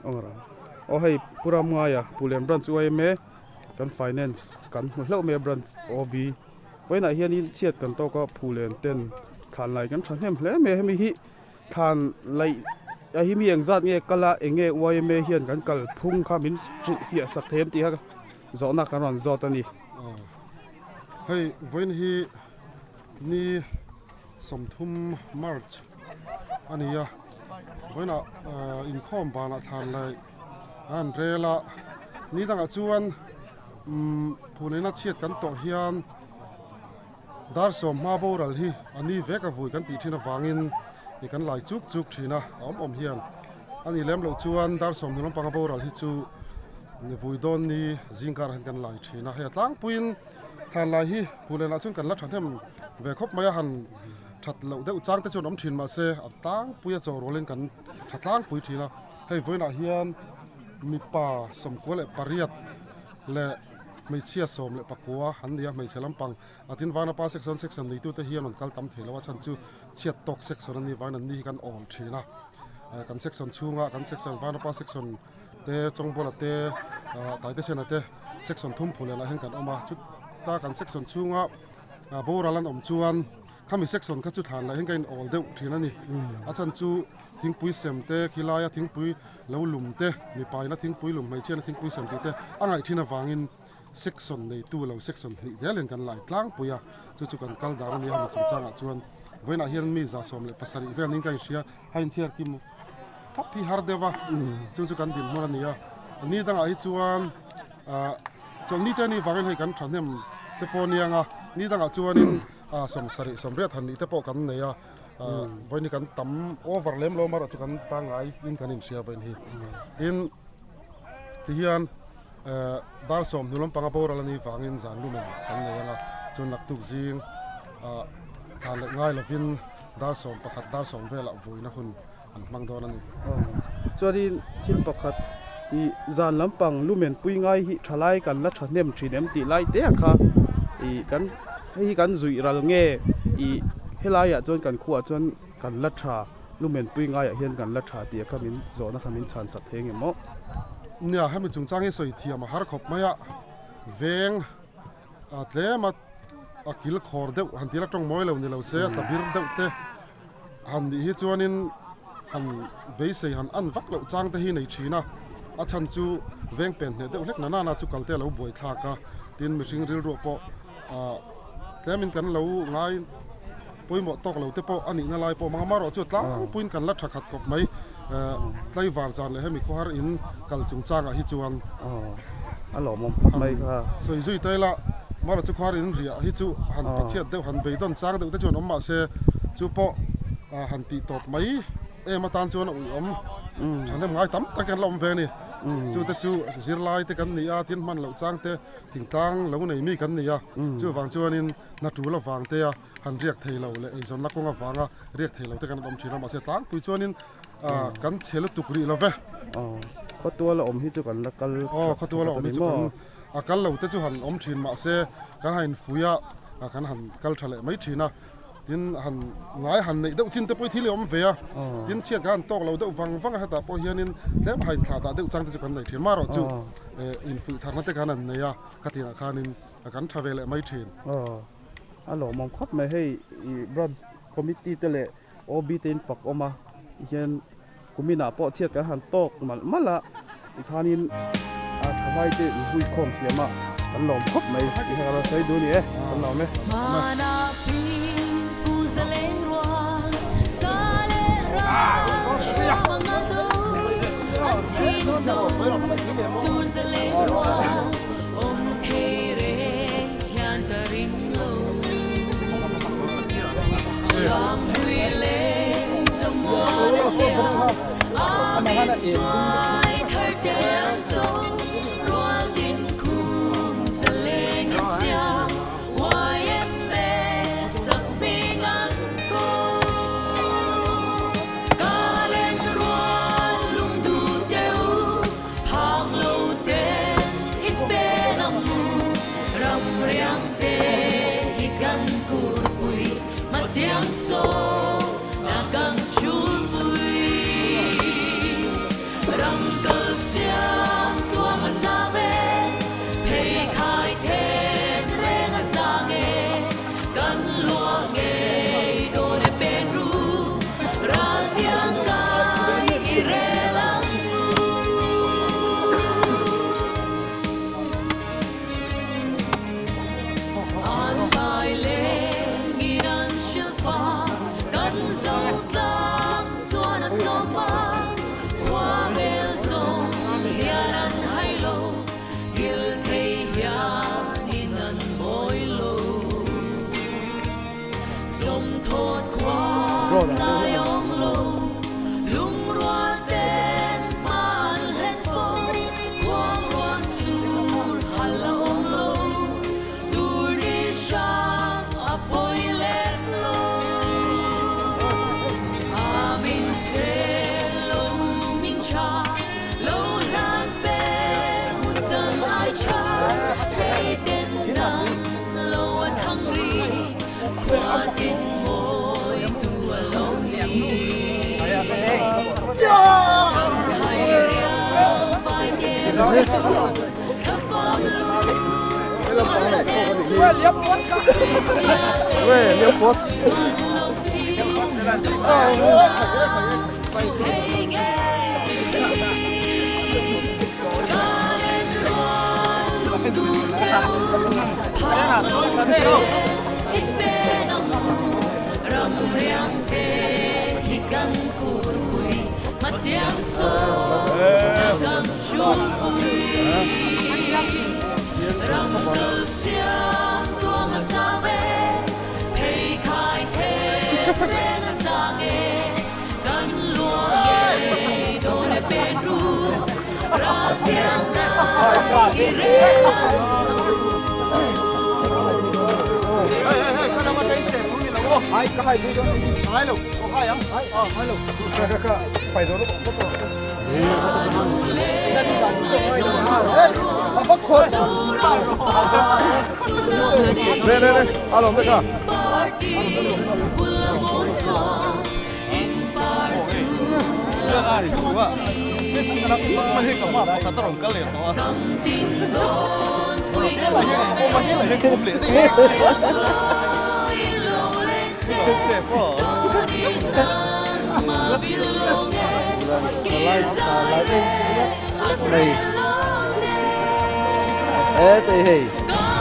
Aw hei Pu Ramngaia Puhlian Branch yma kan finance kan hmu hlauh mai a branch OB vawiinah hianin chhiat kan tawk a Phuhlian ten thlan lai kan thahnem hle mai a hemi hi thlan laih a hi mi engzat nge kal a eng nge yma hian kan kal phung kha min hrilh fiah sak thei em tih kha zawhna kan rawn zawt a ni. Hei vawiin hi ni 30 March a ni a vawiinah inkhawm banah thlan laih a han rel a ni dangah chuan umm phulena chhiat kan tawh hian Dar sawmhma boral hi a ni vek a vui kan tih thin avangin ih kan lai chuk chuk thin a, a awm awm hian a nih lem loh chuan dar sawmhnih lampanga boral hi chu vui dawn ni zingkar ah hian kan lai thin a, hei a tlangpuiin thlan lai hi Phulenah chuan kan la thahnem ve khawp mai a, han that loh deuh chang te chuan awm thin mahse a tlangpui a chaw rualin kan tha tlangpui thin a, hei vawiinah hian mipa 98 leh Hmeichhia 19 an ni a, hmeichhe lampang a tin Vanapa section section neitute hian rawn kal tam thei lo a, chhan chu chhiat tawk section a ni vangin an ni hi kan awl thin a, kan section chhunga kan section Vanapa section te Chawngbawla te Taitesena te section thum phulenah hian kan awm a, chuta kan section chhunga boral an awm chuan Khami section kha chu thlan lah hian ka in awl deuh thin a ni. A chhan chu thingpui sem te, khilaia thingpui lo lum te, mipa ina thingpui lum, hmeichhia ina thingpui sem tih te a ngaih thin avangin section neitu lo section hnih zel hian kan lai tlangpui a, chu chu kan kal dan a ni a hemi chungchangah chuan vawiinah hian mi 170 vel niin ka inhria, a inchhiar kim thap hi har deuh a, chu chu kan dinhmun a ni a. Ni dangah hi chuan ah chawlhni te anih vangin hei kan thahnem te pawh a nia nga, ni dangah chuanin 70 80 han nih te pawh kan nei a vawiin hi kan tam over lem lo amaherawh chu kan pangngai in kan inhria vawiin hi tin tihian dar 20 lampanga boral anih vangin zan lumen kan nei anga chuan naktuk zing thlan leh ngai lovin dar 11 dar 10 velah vuina hun an hmang dawn a ni. Chuanin thil pakhat i zan lampang lumen pui ngai hi thalai kan la thahnem thin em tih lai te kha i kan hei hi kan zuih ral nge i helaiah chuan kan khuaah chuan kan la tha lumen pui ngaiah hian kan la tha tih kha min zawhna kha min chhan sak thei nge maw? Nia, hemi chungchang hi sawi thiam a har khawp mai a, veng a tlem a a kil khawr deuh han tila tawng mawi lo ni lo se a tla bir deuh te han nih hi chuanin han beisei han an vak loh chang te hi nei thin a, a chhan chu veng pen hneh deuh hlek na nana chu kal te a lo buai thlak a, tin mihring rilruah pawh ah tlemin kan lo ngai pawimawh tawk lo te pawh a nihna lai pawh mang amaherawh chu tlangpuiin kan la tha khat khawp mai tlaivar zan leh hemi khawhar in kal chungchangah hi chuan a lawmawm mai kha. Sawi zui ta ila amaherawh chu khawhar in riah hi chu han pachhiat deuh han beidawn chang deuh te chuan awm mahse chu pawh han tih tawp mai em atan chuan a uiawm thahnem ngai tam tak hian la awm ve a ni. Chu te chu zirlai te kan ni a tin hman loh chang te thingtlang lo nei mi kan ni a chuvang chuanin hna tul avang te a han riak thei lo leh eizawnna kawng avanga riak thei lo te kan awm thin a mahse tlangpui chuanin kan chhe lutuk rih lo ve. Aw khawtuala awm hi chu kan la kal Aw khawtuala awm hi chu kan a kal lo te chu han awm thin mahse kan han infuih a kan han kal tha leh mai thin a tin han ngai han neih deuh chin te pawh hi thil hi a awm ve a tin chhiat kan han tawk lo deuh vang vang a hetah pawh hianin tlem a inthlah dah deuh chang te chu kan nei thin marawh chu infuih tharna te khan an nei a khatiangah khanin kan tha ve leh mai thin. A lawmawm khawp mai hei i branch committee te leh OB te in fak awm a tihian kuminah pawh chhiat kan han tawk malh malh a tikhanin a thalai te in hui khawm thiam a kan lawm khawp mai tih kha ka lo sawi duh a ni e kan lawm e.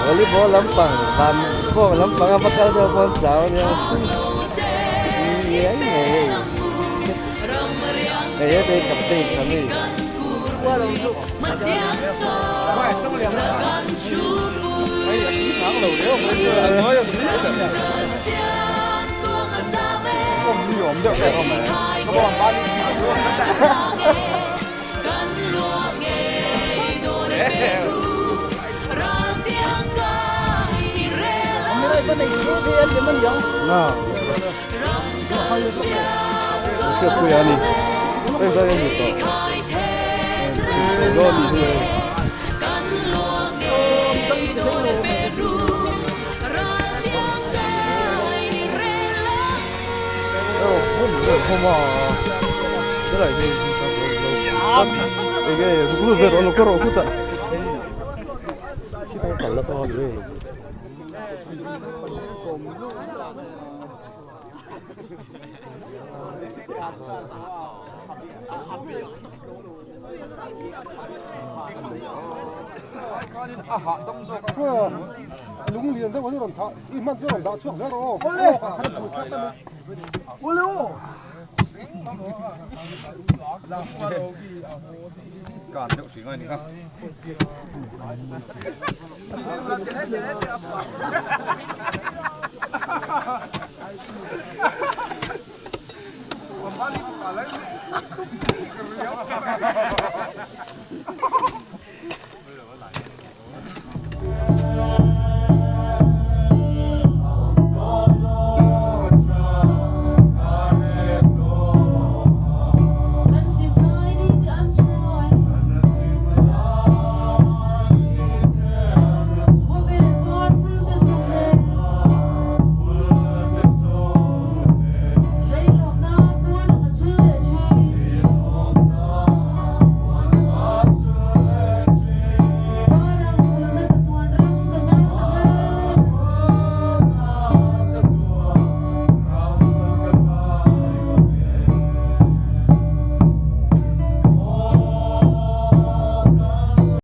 Volleyball lampang van pawh lampang a va kal deuh pawn chau ania ni ai mai hei hei hete captain tha mi.